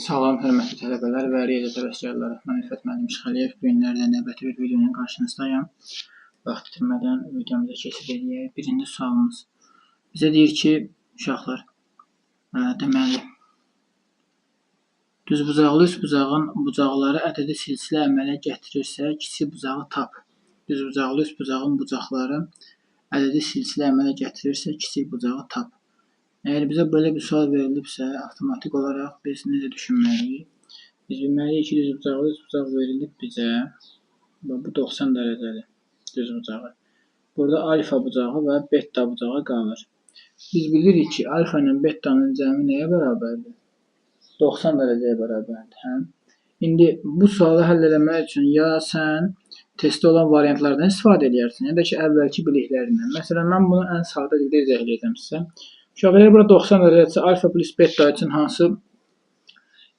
Salam, hörmətli tələbələr və riyaziyyat həvəskarları. Mən Ülfət müəllim Şıxəliyev. Bu günlərdə növbəti bir videonun qarşınızdayam. Vaxt itirmədən videomuza keçid eləyək. Birinci sualımız bizə deyir ki, uşaqlar, deməli, düzbucaqlı üçbucağın bucaqları ədədi silsilə əmələ gətirirsə, kiçik bucağı tap. Düzbucaqlı üçbucağın bucaqları ədədi silsilə əmələ gətirirsə, kiçik bucağı tap. Əgər bizə belə bir sual verilibsə, avtomatik olaraq biz necə düşünməliyik? Biz bilməliyik ki, düzbucaqlı üçbucaq verilib bizə. Bu 90 dərəcəli düzbucağı. Burada alfa bucağı və beta bucağı qalır. Biz bilirik ki, alfa ilə betanın cəmi nəyə bərabərdir? 90 dərəcəyə bərabərdir. Hə? İndi bu sualı həll eləmək üçün ya sən testdə olan variantlardan istifadə eləyərsən, ya da ki, əvvəlki biliklərindən. Məsələn, mən bunu ən sadə dildə izah eləyəcəm sizə. Uşaqlar, bura 90 dərəcədirsə, alfa plus beta üçün hansı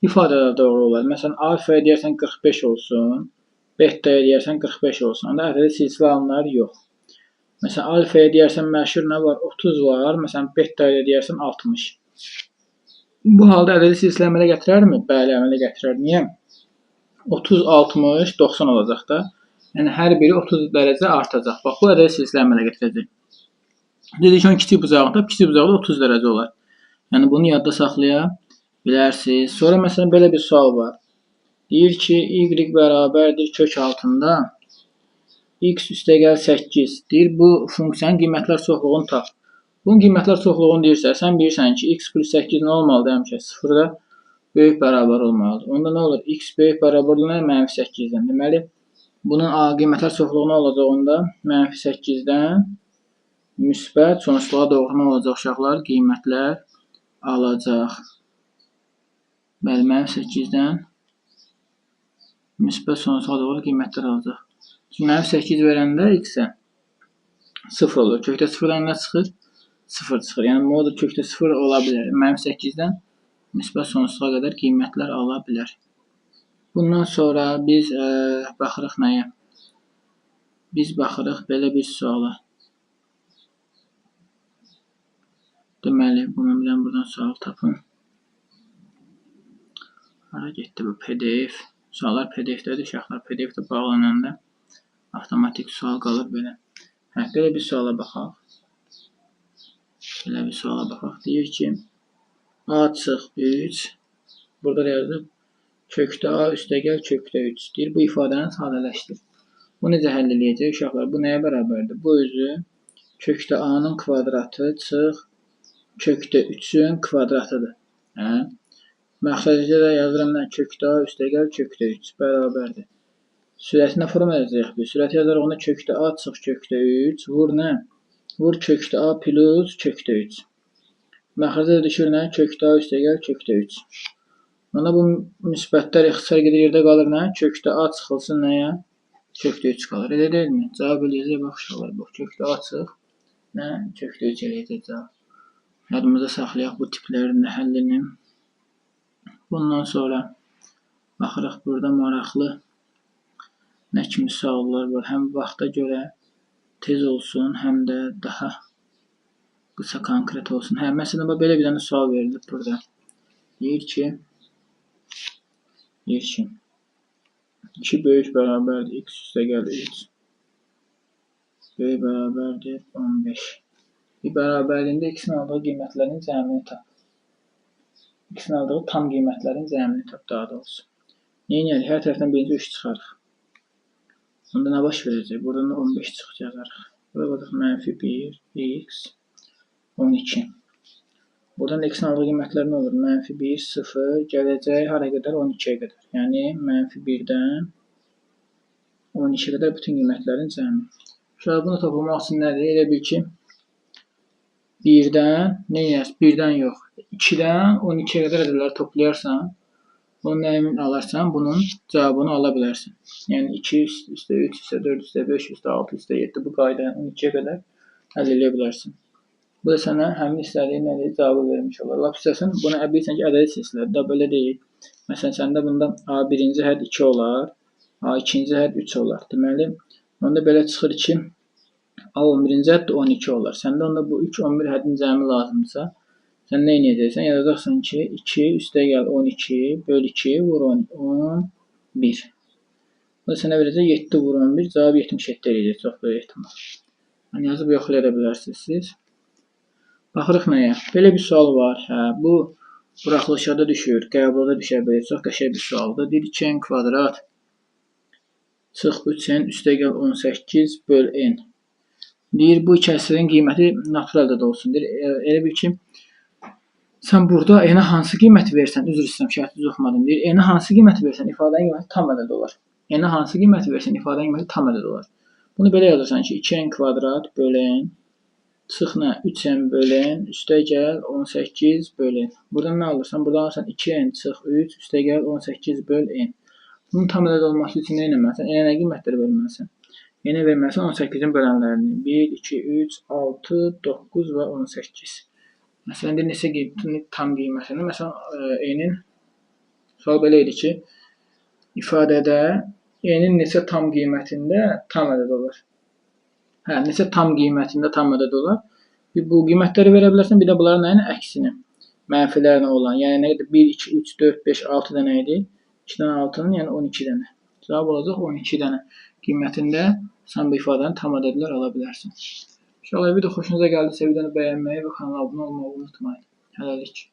ifadələr doğru olar? Məsələn, alfaya deyərsən 45 olsun, betaya deyərsən 45 olsun. Onda ədədi silsilə alınlar yox. Məsələn, alfaya deyərsən məşhur nə var? 30 var. Məsələn, betaya deyərsən 60. Bu halda ədədi silsilə əmələ gətirərmi? Bəli, əmələ gətirər. Niyə? 30, 60, 90 olacaq da. Yəni, hər biri 30 dərəcə artacaq. Bax, bu ədədi silsilə əmələ gətirəcək. Dedik ki, onun kiçik bucağında, kiçik bucaqda 30 dərəcə olar. Yəni, bunu yadda saxlaya bilərsiniz. Sonra, məsələn, belə bir sual var. Deyir ki, y bərabərdir kök altında x üstəgəl 8. Deyir, bu funksiyanın qiymətlər çoxluğunu tap. Bunun qiymətlər çoxluğunu deyirsə, sən bilirsən ki, x plus 8 nə olmalıdır həmişə? 0-da böyük bərabər olmalıdır. Onda nə olur? X böyük bərabər nə? Mənfi 8-dən. Deməli, bunun qiymətlər çoxluğu nə olacaq onda? Mənfi 8-dən müsbət sonsuzluğa doğru nə olacaq uşaqlar? Qiymətlər alacaq. Bəli, mənfi 8-dən müsbət sonsuzluğa doğru qiymətlər alacaq. Çünki mənfi 8 verəndə x-ə 0 olur. Kökdə 0-dan nə çıxır? 0 çıxır. Yəni, modul kökdə 0 ola bilər. Mənfi 8-dən müsbət sonsuzluğa qədər qiymətlər ala bilər. Bundan sonra biz baxırıq nəyə? Biz baxırıq belə bir suala. Deməli, bunu bilən buradan sual tapın. Hara getdi bu PDF? Suallar PDF-dədir uşaqlar. PDF-də bağlananda avtomatik sual qalır belə. Hə, belə bir suala baxaq. Belə bir suala baxaq. Deyir ki, A çıx 3. Burada da yazıb kökdə A üstəgəl kökdə 3. Deyir, bu ifadəni sadələşdir. Bu necə həll eləyəcək uşaqlar? Bu nəyə bərabərdir? Bu özü kökdə A-nın kvadratı çıx kökdə 3-ün kvadratıdır. Hə? Məxrəcdə də yazıram nə? Kökdə A üstəgəl kökdə 3 bərabərdir. Sürəti nə forma yazacağıq biz? Sürəti yazarıq onda kökdə A çıx kökdə 3 vur nə? Vur kökdə A plus kökdə 3. Məxrəcə də düşür nə? Kökdə A üstəgəl kökdə 3. Onda bu müsbətlər ixtisar gedir yerdə qalır nə? Kökdə A çıxılsın nəyə? Kökdə 3 qalır. Elə deyilmi? Cavab eləyəcək bax uşaqlar. Bax, kökdə A çıx nə? Kökdə 3 eləyəcək cavab. Yadımızda saxlayaq bu tiplərin də həllini. Bundan sonra baxırıq burada maraqlı nə kimi suallar var. Həm vaxta görə tez olsun, həm də daha qısa konkret olsun. Hə, məsələn, belə bir dənə sual verilib burada. Deyir ki, 2 böyük bərabərdir x üstəgəl 3 böyük bərabərdir 15. Bir bərabərliyində x-in aldığı qiymətlərin cəmini tap. X-in aldığı tam qiymətlərin cəmini tap daha doğrusu. Neynərik? Hər tərəfdən birinci 3 çıxarıq. Onda nə baş verəcək? Buradan da 15 çıx yazarıq. Burada qalacaq mənfi 1, x, 12. Buradan da x-in aldığı qiymətlər nə olur? Mənfi 1, 0, gələcək hara qədər? 12-yə qədər. Yəni, mənfi 1-dən 12-yə qədər bütün qiymətlərin cəmi. Uşaqlar, bunu toplamaq üçün nədir? Elə bil ki, 1-dən, nə edərsən? 1-dən yox, 2-dən 12-yə qədər ədədləri toplayarsan, bunun nəyini alarsan, bunun cavabını ala bilərsən. Yəni, 2 üstə 3, üstə 4, üstə 5, üstə 6, üstə 7 bu qayda 12-yə qədər həll eləyə bilərsən. Bu da sənə həmin istədiyin nədir, cavabı vermiş olar. Lap istəsən, bunu bilirsən ki, ədədi silsilədir. Da belə deyil. Məsələn, səndə bunda A birinci hədd 2 olar, A ikinci hədd 3 olar. Deməli, onda belə çıxır ki, A 11-ci hədd 12 olar. Səndə onda bu 3, 11 həddin cəmi lazımdırsa, Sən nə edəcəksən? Yazacaqsan ki, 2 üstə gəl 12 böl 2 vur 11. Bu da sənə verəcək 7 vur 11, cavab 77 eləyəcək, çox böyük ehtimal. Yəni, yazıb yoxlaya da bilərsiniz siz. Baxırıq nəyə? Belə bir sual var. Hə, bu buraxılışa düşür, qəbulda düşə bilir. Çox qəşəng bir sualdır. Deyir 2n kvadrat çıx 3n üstə gəl 18 böl n. Deyir, bu kəsirin qiyməti natural ədəd olsun. Deyir, elə bil ki, sən burada n-ə hansı qiyməti versən, üzr istəyirəm, şərti düz oxumadım. Deyir, n-ə hansı qiyməti versən, ifadənin qiyməti tam ədəd olar. N-ə hansı qiyməti versən, ifadənin qiyməti tam ədəd olar. Bunu belə yazırsan ki, 2n kvadrat böl n çıx nə? 3n böl n üstə gəl 18 böl n. Buradan nə alırsan? Buradan alırsan 2n çıx 3 üstə gəl 18 böl n. Bunun tam ədəd olması üçün nə etməlisən? N-ə nə qiymətləri verməlisən? N-ə verməlisən 18-in bölənlərini. 1, 2, 3, 6, 9 və 18. Məsələn, deyir, neçə tam qiymətini? Məsələn, n-in sual belə idi ki, ifadədə n-in neçə tam qiymətində tam ədəd olar? Hə, neçə tam qiymətində tam ədəd olar? Bir bu qiymətləri verə bilərsən, bir də bunların nəyin əksini, mənfilərlə olan. Yəni, nə qədər? 1, 2, 3, 4, 5, 6 dənə idi. 2 dənə 6-nın, yəni 12 dənə. Cavab olacaq 12 dənə qiymətində sən bu ifadəni tam ədədlər ala bilərsən. İnşallah video xoşunuza gəldisə videonu bəyənməyi və kanala abunə olmağı unutmayın. Hələlik.